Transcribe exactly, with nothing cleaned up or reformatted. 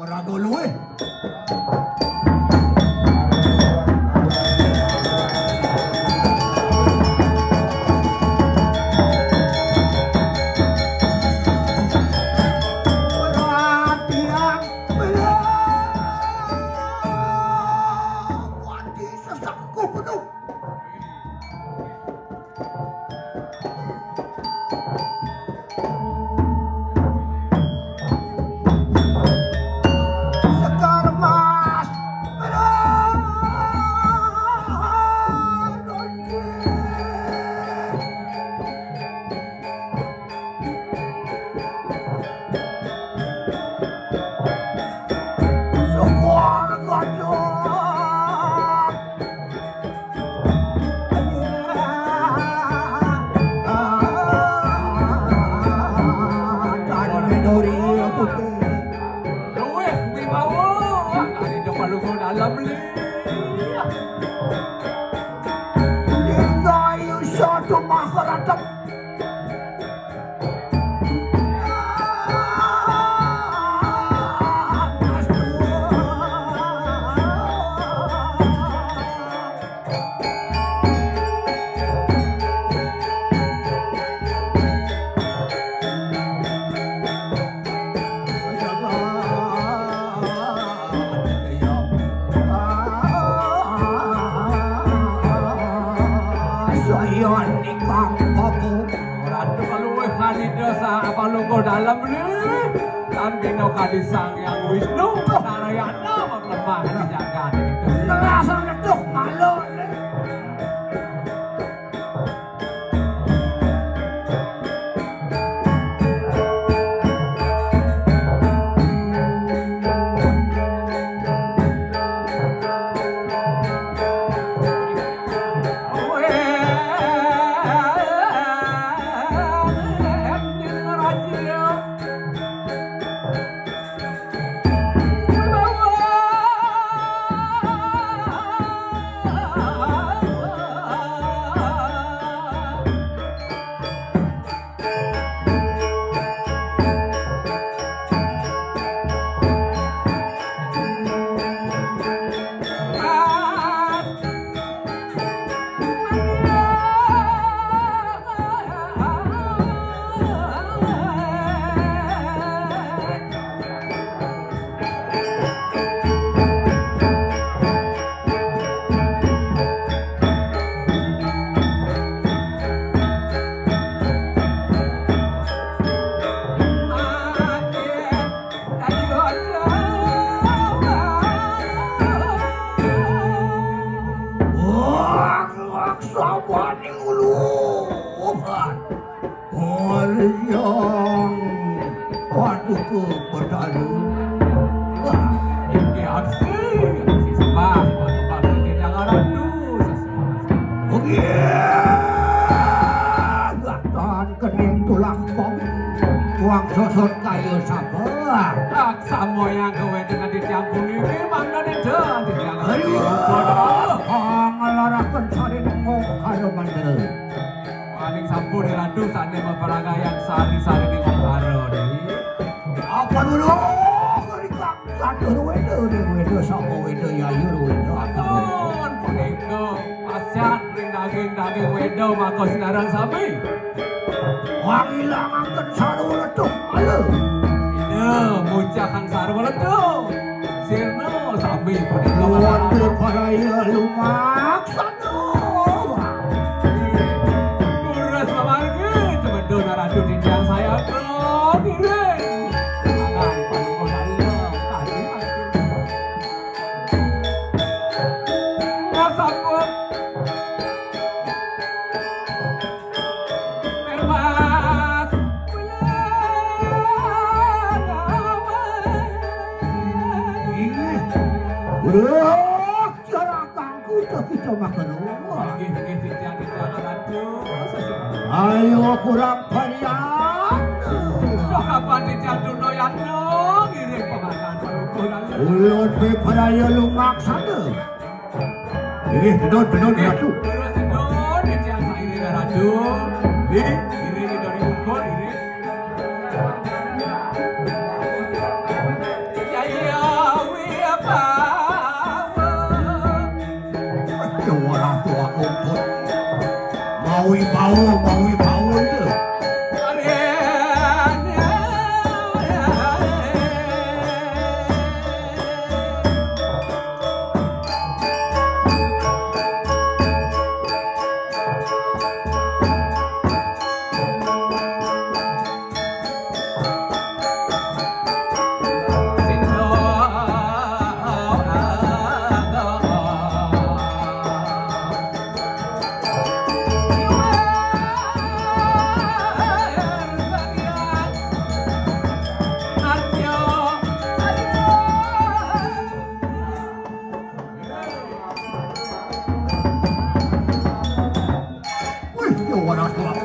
Meraga luwih. Perhatian, perhatian. Wadi sesakku penuh. Sekar Mas. Syukur gajah. Luwih wibawa, ari depan lugu dalam li. Hingga yusa tumah ratep. Sayan ingkang bagus. Ratu kaluwih kanida sa-, palungguh dalem, lih. Tan bina kadi Sang Hyang Wisnu, Narayana maklemah di jagat iki. Nelasan leduh malu, lih. Wah, sabaning uluhan. Aryang Paduka Betara. Wah, inggih aksi, aksi sembah, sembah bakti Jagarandu, sesuai. Inggih. Tan kening tulah kong, tuang sosot kaya sabar. Samoyang kawéntenan titiang puniki, mangda nenten titiang. Ayo, panglaraken sarining Ongkara mantra. Paling sampun, Ratu, sané maparagayan sari-sarining Ongkara, Déwi. Apa dulu? Daging weda maka sinareng sami. Wangilangaken sarwa leduk mala. Ina mucahan sarwa leduk. Sirna sami punika. Wonten paraya lumaksana. Leres mamargi temedun ratu titiang sayaka ngiring. Anang panuko dalem kari mati. Sampun. Mas. Inggih. Wah, jarakangku kita kita makan rumah. Inggih, inggih, titiang, titiang, aduh, sesuai. Ayo kurang varian. Wah, kapan titiang Dunoyana ngiring pemakan parukuran. Ulun bebaraya lumaksana. Inggih, tenun, tenun, Ratu. Terus tenun, titiang sairing, Ratu. Nggih, ngiring, ngiring, ukur, ngiring. Jaya wibawa. Ya, Ratu, aku pun. Mawi bau, mawi bau itu. Wih, ya waras, Pak.